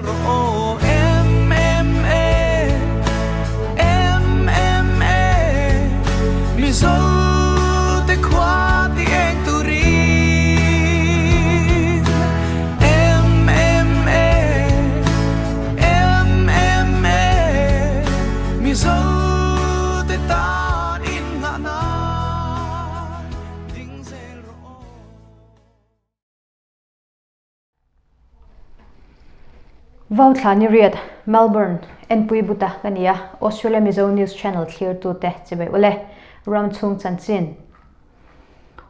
rawh aw MMA MMA Mizo te khua ti eng turin MMA MMA Mizo te tan in ngah nan ding zel rawh aw. Vauthla ni riat, Melbourne, Enpui Buta ka ni a, Australia Mizo News Channel thlirtute chibai ule, ram chhung chanchin.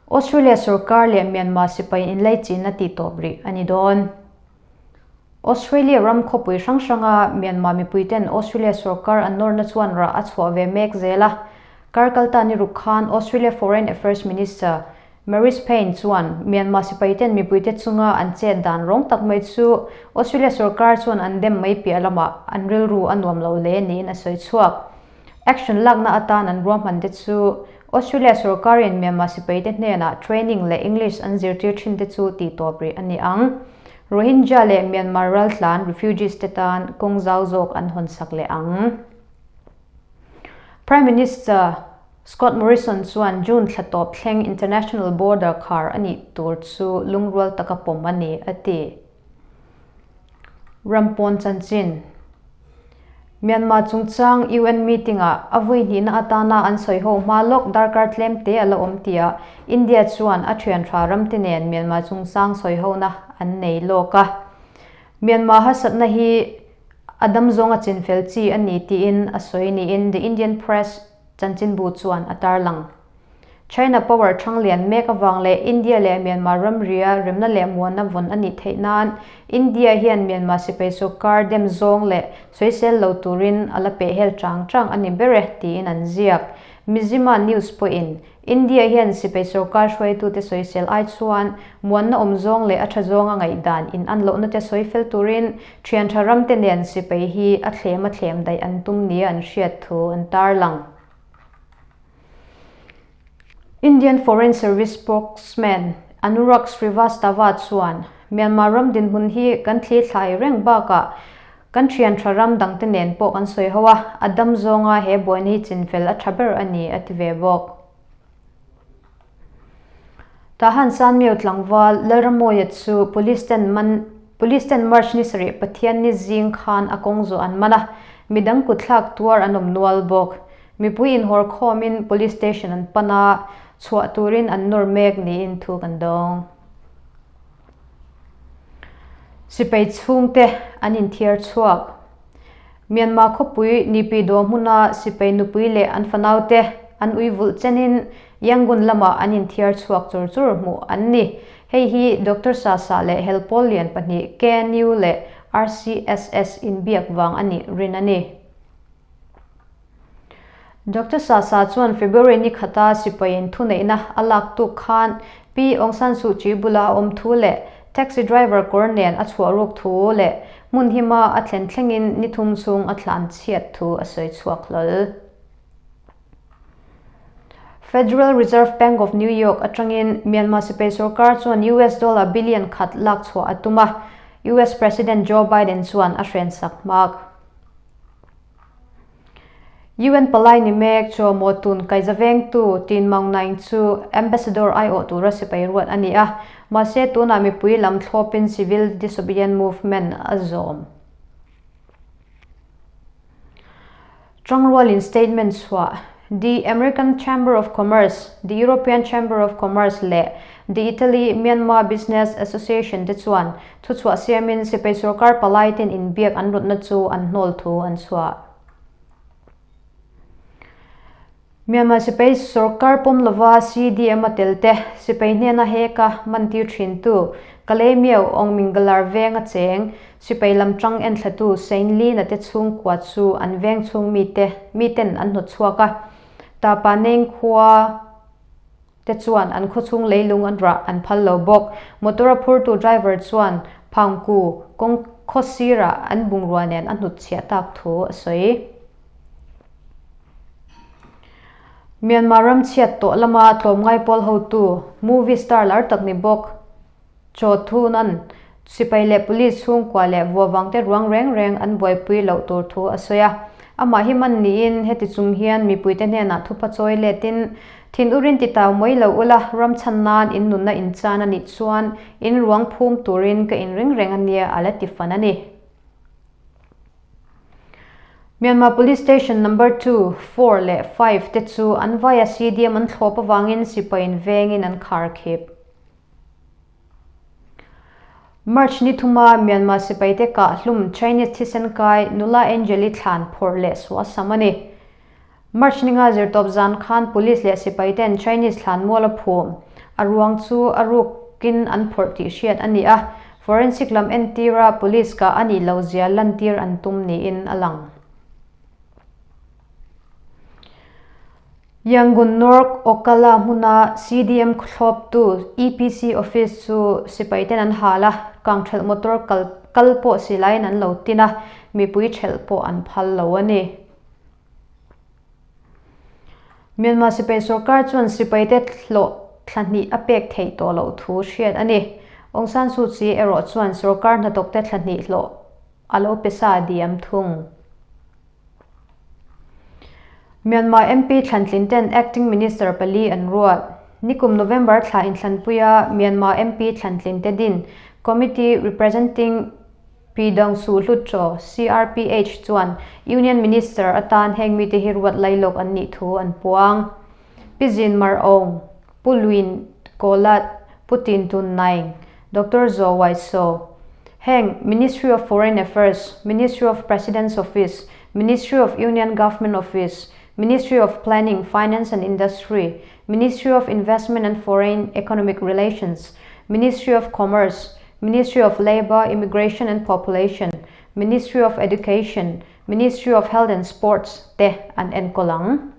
Australia sorkar leh Myanmar sipai inlaichinna tih tawp rih a ni dawn. Australia ram khawpui hrang hranga Myanmar mipuiten Australia sorkar an nawrna chuan rah a chhuah ve mek zel a. Kar kalta ni ruk khan Australia Foreign Affairs Minister Marise Payne chuan Myanmar sipaiten mipuite chunga an chet dan rawng tak mai chu Australia sorkar chuan an dem mai piah lamah an rilru a nuam lo hle niin a sawi chhuak. Action lakna atan an ruahman te chu Australia sorkarin Myanmar sipaite hnenah training leh English an zirtir thin te chu tih tawp rih a ni ang. Rohingya leh Myanmar raltlan, refugees, te tan kawng zau zawk an hawnsak leh ang. Prime Minister Scott Morrison chuan June thla tawp thleng international border khar a nih tur chu lungrual taka pawm a ni, a ti. Rampawn chanchin. Myanmar chungchang UN meeting-ah a vui hnihna atana an sawi ho hma lawk darkar tlem te a la awm tia India chuan a thian tha ramte nen Myanmar chungchang sawi hona an nei lawk a. Myanmar harsatna hi A dam zawng a chinfel chi a ni tiin a sawi niin The Indian Press chanchinbu chuan a tarlang. China power thang lian mek avang leh India leh Myanmar ramria remna leh muanna vawn a nih theih nan India hian Myanmar sipai sawrkar dem zawng leh sawisel lo turin a la pehhel chang chang a ni ber e tiin an ziak. Mizzima News pawhin India hian sipai sorkar hruaitute sawisel ai chuan muanna awm zawng leh a tha zawnga ngaihdan in an lohna te sawi fel turin thian tha ramte nen sipai hi a thlem a thlem daih an tum nia an hriat thu an tarlang. Indian Foreign Service spokesman Anurag Srivastava chuan Myanmar ram dinhmun hi kan thli thlai reng bakah kan thian tha ram dangte nen pawh kan sawi ho a, a dam zawnga he buaina hi chinfel a tha ber a ni, a ti ve bawk. Tahan Sanmio tlangval Lalramawia chu Police ten man Police ten March ni sarih Pathianni zing khan a kawng zawh an man a, midang kutthlak tuar an awm nual bawk. Mipui inhawr khawmin Police Station an pan a, chhuah turin an nawr mek niin thu kan dawng. Sipai chhungte an inthiar chhuak. Myanmar khawpui Nipi dawh hmuna sipai nupui leh an fanaute an ui vulh chenin Yangon lamah an inthiar chhuak chur chur hmuh an ni. Hei hi Doctor Sasa leh helpawl lian pahnih KNU leh RCSS inbiak vang a nih rin a ni. Doctor Sasa chuan February ni khata sipaiin thuneihna a lak tuk khan Pi Aung San Suu Kyi bula a awm thu leh taxi driver kawr nen a chhuah ruk thu leh hmun hima a thlen thlengin ni thum chhung a thlan chhiat thu a sawi chhuak hlawl. Federal Reserve Bank of New York atangin Myanmar sipai sorkar chuan US dollar billion khat lak chhuah a tum a, US President Joe Biden chuan a hrensak hmak. UN palai ni mek chu Mawtun kaiza vengtu Tin Maung Naing chu Ambassador aiawh tura sipai ruat a ni a, mahse tunah mipui lam thlawpin Civil Disobedient Movement a zawm. Tangrualin statement chhuah The American Chamber of Commerce, The European Chamber of Commerce leh The Italy Myanmar Business Association te chuan Thuchhuah siamin sipai sorkar palai ten inbiak an rawtna chu an hnawl thu an chhuah. Myanmar sipai sorkar pawm lova CDM a tel te, sipai hnena heka mantir thintu Kalaymyo Aung Mingalar venga cheng sipai lam tang enthlatu Sein Lin-a te chhungkua chu an veng chhung mite miten an hnawt chhuak a. Tapa Neng khua te chuan an khawchhung leilung an rah an phal lo bawk. Motor a phurtu driver chuan Phangku kawng khaw sirah an bungrua nen a hnutchhiah tak thu a sawi. Myanmar ram chhiat tawh lama tlawmngai pawl hotu, movie star lar tak ni bawk Chaw Thunan. Sipai leh Police chhungkua leh vuavangte ruang reng reng an buaipui loh tur thu a sawi a. Amah hi man niin heti chung hian mipuite hnenah thupa chawi letin, Thin urin ti tau mai lo ula, ram chhan nan in nunna in chan a nih chuan in ruang phum turin ka inring reng a nia a la ti fan a ni. Myanmar Police Station Number Two, Four leh Five te chu an vaia CDM an thlawp avangin sipaiin vengin an khar khip. March ni thuma Myanmar sipaite kah hlum Chinese thisen kai nula Angel-i thlan phawrh leh suasam a ni. March ninga zirtawp zan khan Police leh sipaiten Chinese thlan mual a phum a ruang chu a rukin an phawrh tih hriat a ni a, forensic lam entira Police kah a nih loh zia lantir an tum niin a lang. Yangon North Okala hmuna CDM thlawptu EPC office chu sipaiten an hal a, kangthelh motor kal kal pawh si laiin an lo tin a, mipui thelh pawh an phal lo a ni. Myanmar sipai sorkar chuan sipaite hlawh thla hnih a pek theih tawh loh thu hriat a ni. Aung San Suu Kyi erawh chuan sorkar hnathawkte thla hnih hlawh a lo pe sa diam thung. Myanmar MP thlantlin ten Acting Minister pali an ruat. Nikum November thla inthlanpuia Myanmar MP thlantlin te din Committee Representing Pyidaungsu Hluttaw, CRPH, chuan Union Minister atan heng mite hi ruat lailawk an nih thu an puang. Pi Zin Mar Aung, Pu Lwin Ko Lat, Pu Tin Tun Naing, Doctor Zaw Wai Saw. Heng Ministry of Foreign Affairs, Ministry of President's Office, Ministry of Union Government Office, Ministry of Planning, Finance and Industry, Ministry of Investment and Foreign Economic Relations, Ministry of Commerce, Ministry of Labour, Immigration and Population, Ministry of Education, Ministry of Health and Sports te an enkawl ang.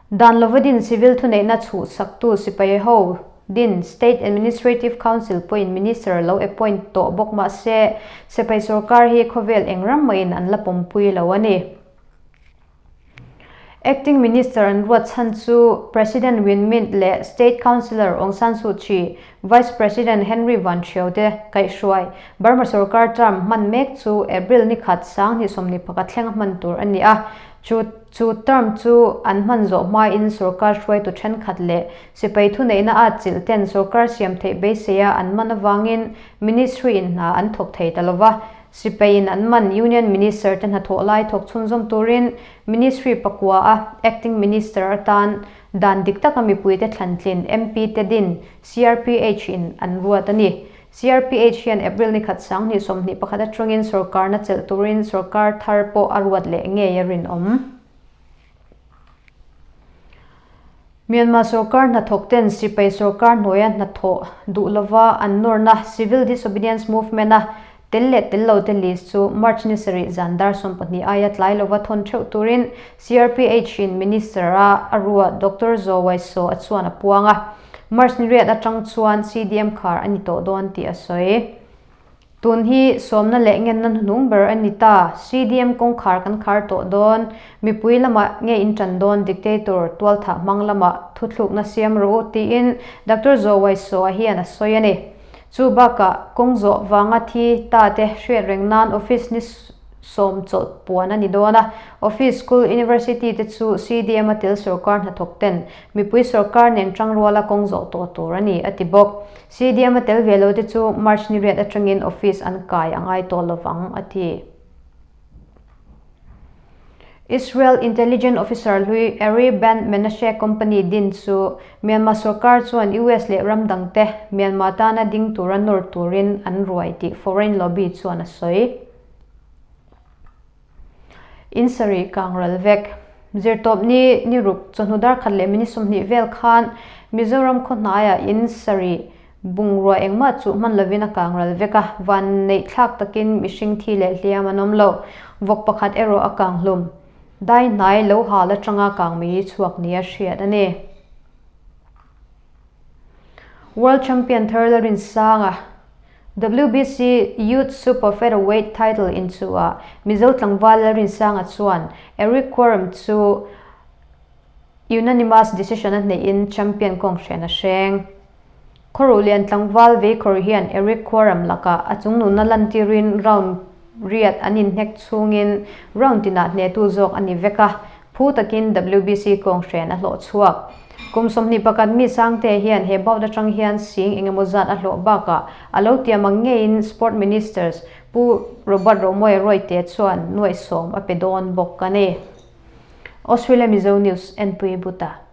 Dan lova din civil thuneihna chhuhsaktu sipai ho din State Administrative Council pawhin Minister lo appoint tawh bawk mah se, sipai sorkar hi khawvel eng ram mahin an la pawmpui lo a ni. Acting Minister an ruat chhan chu President Win Myint leh State Councillor Aung San Suu Kyi, Vice President Henry Van Thio te kaihhruai Burma sorkar term hman mek chu April ni khat 2021 thlenga hman tur a ni a, Chu chu term chu an hman zawh hmain sorkar hruaitu thenkhat leh sipai thuneihna a chilh ten sorkar siam theih beiseia an man avangin ministry in hna an thawk thei ta lova. Sipai in an man Union Minister te hnathawh lai thawk chhunzawm turin ministry pakua a acting minister atan dan dik taka mipuite thlantlin MP te din CRPH in an ruat a ni. CRPH hian April ni khat 2021 atangin sorkarna chelh turin sorkar thar pawh a ruat leh ngei a rinawm. Myanmar sorkar hnathawk ten sipai sorkar hnuaia hnathawh duh lova an nawrna Civil Disobedience Movement a tel leh tel lo te list chu March ni sarih zan dar 12 aia tlai lova thawn theuh turin CRPH in Minister a a ruat Doctor Zaw Wai Saw a chuan a puang a. March ni riat atang chuan CDM khar a ni tawh dawn tih a sawi. Tun hi sawmna leh ngenna hnuhnung ber a ni ta. CDM kawngkhar kan khar tawh dawn. Mipui lamah nge in tan dawn dictator tualthah hmang lamah thuthlukna siam rawh u tiin Doctor Zaw Wai Saw hian a sawi a ni. Chu bakah kawng zawh vanga thi ta te hriat reng nan office ni sawm chawlh puan a ni dawn a. Office, school, university te chu CDM a tel sorkar hnathawk ten Mipui sorkar nen tangruala kawng zawh tawh tur a ni, a ti bawk. CDM a tel ve lo te chu March ni riat atangin office an kai a ngai tawh lovang, a ti. Israel intelligence officer hlui Ari Ben Menashe company din chu Myanmar sorkar chuan US leh ram dangte Myanmar tana ding tura nawr turin an ruai tih foreign lobby chuan a sawi. In sarih kang ral vek. Zirtawp ni ni ruk chawhnu dar khat leh minute 20 vel khan Mizoram khaw hnaiah in sarih bungrua engmah chuh hman lovin a kang ral vek a, van neih thlak takin mihring thi leh hliam an awm lo. Vawk pakhat erawh a kang hlum. Dai hnai lo hal atanga kang mei chhuak nia hriat a ni. World Champion thar la rinsanga WBC Youth Super Featherweight title inchuhah Mizo tlangval Lalrinsanga chuan Eric Quaram chu unanimous decision a hneihin champion kawng hren a hreng. Khawruhlian tlangval veikhawr hian Eric Khuaram lakah a chungnunna lantirin round riat an inhnek chhungin round tinah hnehtu zawk a ni vek a, phu takin WBC kawnghren a hlawh chhuak. Kum 21 mi Sangte hian he bout atang hian sing engemaw zat a hlawh bakah a lo tiam ang ngeiin Sport Ministers Pu Robert Romawia Royte chuan nuaihsawm a pe dawn bawk a ni. Australia Mizo News, Enpui Buta.